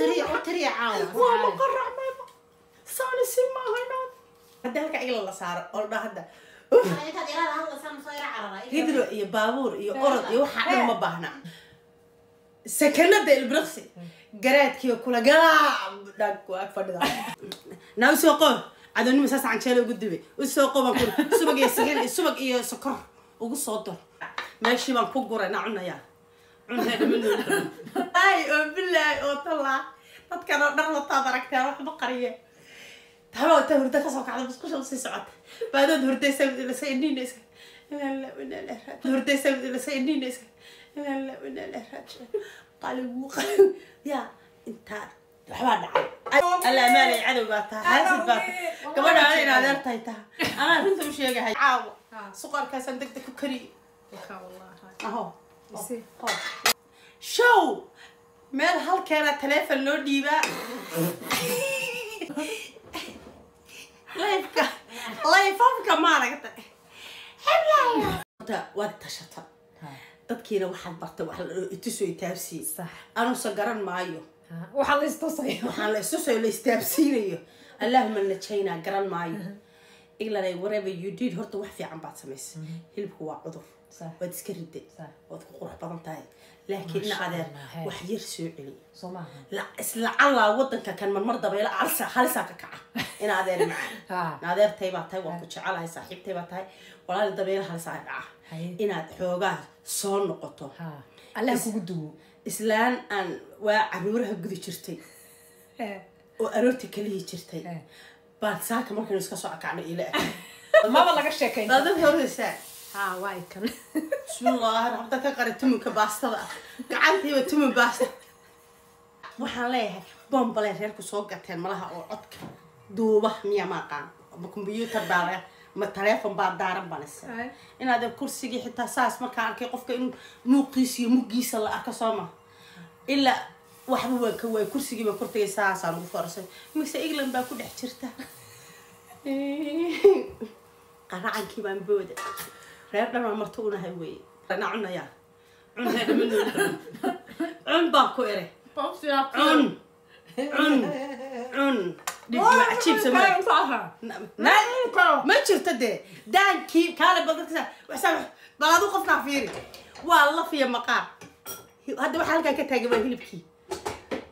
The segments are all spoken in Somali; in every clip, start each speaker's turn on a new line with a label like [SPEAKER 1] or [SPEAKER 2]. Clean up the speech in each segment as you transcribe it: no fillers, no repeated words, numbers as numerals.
[SPEAKER 1] Utiriya caawa.
[SPEAKER 2] Waa ma qaracmayba saani si maaha inaad hadda halka igla la saaro oo la dhaho hadda
[SPEAKER 1] Intaad ilaada hadlaysaa ma soo yara cararaa?
[SPEAKER 2] Hidro iyo baabuur iyo orod iyo waxaa dhan ma baahna. Sakanada ilbiriqsi garaadkiiyo kula galaa dhag waa ag fadhida. Naa usoo qoob cadownima saas canjeelo ugu dubay, usoo qoobaan ku subag iyo saxiin iyo subag iyo sokor ugu soo dar. Meeshii baan ku guray. Naa cunayaa, cunaa dhaman. Ay oo bilaahi oo talaa dadkan oo dhan wataad aragteen waxba qariye. Taba ta hurda kasoo kacda, musqusha usii socota baadood hurdaysa indhiinaysa hurdaysa indhiinaysa qaligu ya intaa waxbaa dhacay. Alla amaalay, cadow baa tahay, xaasid baa tahay, gabadha ana in adeer tahay taha anaa runta u sheegahay. Caawa suqaarkaasaan deg deg ku kariye aho show meel halkeena taleefon loo dhiibaa lifeka lifeafka maaragta. Waad tashata dadkiina, waxaad barta wax la ituso itaabsiiye. Anusa garan maayo.
[SPEAKER 3] Waxaa la istusaya.
[SPEAKER 2] Waxaan la itusayo la istaabsiinayo allahuma najaynaa garan maayo. Iglanay, whatever you did, horta wax fiican baad samaysay. Hilibku waa cudur, waad iska riday, waad ku qurux badan tahay, laakiin ina adeer wax yar soo celi.
[SPEAKER 3] Soo maaha?
[SPEAKER 2] Isla calaa wadanka kan marmar dabaylo alsa halisaa ka kaca. Ina adeer macaan, ina adeertay baa tahay, waan ku jecelahay, saaxiibtay baa tahay, walaali dabaylo halisaa dhaca inaad xoogaa soo noqoto.
[SPEAKER 3] Allah kugu duwo.
[SPEAKER 2] Islaan aan waa caruuraha gudi jirtay oo aroorta kalihi jirtay baad saaka markaynu iska soo akacno ila ah.
[SPEAKER 3] Maba laga sheekayn.
[SPEAKER 2] Baadad horeysaa.
[SPEAKER 3] Ha, waa kan.
[SPEAKER 2] Bismillaahi raxmada ka qari tumunka baastada ah gacantiiba tumun baasta. Waxaan leeyahay bombale reerku soo gateen malaha oo codka duuba miya ma aqaan, ma combyuutar baa le ma taleefon baa daaran baan is inaad kursigii xitaa saas markaan arkay qofka in muuqiisa iyo muggiisa la arko soo ma ilaa waxba waan ka waayay. Kursigii baan kortagay, saasaan ugu foorsay mise England baa ku dhex jirta. Qaracankii baan booda reer dhan baan marti unahay weeye. Na cunayaa, cun dhaman, cun baan ku ere, cun cun cun dhib waa cajiib samee. Ma jirto dee daankii kaale bal dadka waxsaa bal adu qofkaa fiiri, waa laf iyo maqaar. Hadda waxaa halkaa ka taagan waa hilibkii.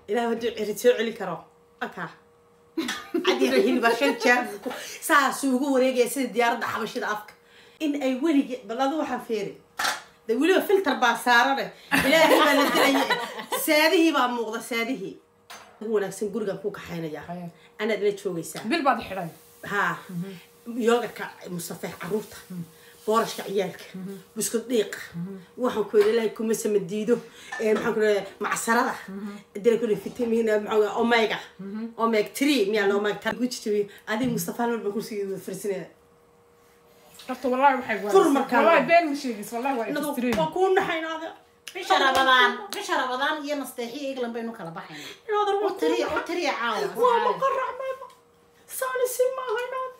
[SPEAKER 2] Ilaah hadduu cirid soo celin karo akaa cadira hilibaa shan jeer saasuu ugu wareegaya sida diyaaradda xabashida afka in ay weligi. Bal adu waxaan fiiri de weliba filter baa saarane. Ilaahay baa la dilaya, saadihii baa muuqda, saadihii ugu wanaagsan. Gurigaan ku kaxaynayaa, anaad ila joogaysaa.
[SPEAKER 3] Bil baad xidhay.
[SPEAKER 2] Haa, yoogarka Mustafe caruurta, boorashka ciyaalka, buskud dhiiqa, waxaan ku yidhi ilaahay kuma sama diido. Maxaan ku yidhi macsarada dila ku yidhi fitamiin maxaa omega omega 3 miyaa la omega 3 ku jijabiyo. Adiga Mustafa hal mar baan kursigeeda fariisinaya.
[SPEAKER 3] Horta wallahi waxay
[SPEAKER 2] Fur markaan.
[SPEAKER 3] Wallahi been ma sheegis, wallahi waa extreme.
[SPEAKER 2] Waa kuu naxaynaada.
[SPEAKER 1] Bisha Rabadaan, bisha Rabadaan iyo nasteexiyo England baynu kala baxaynaa.
[SPEAKER 2] Inaadan
[SPEAKER 1] Utiriya, utiriya caawa.
[SPEAKER 2] Waa ma qaracmayba saani si maaha inaad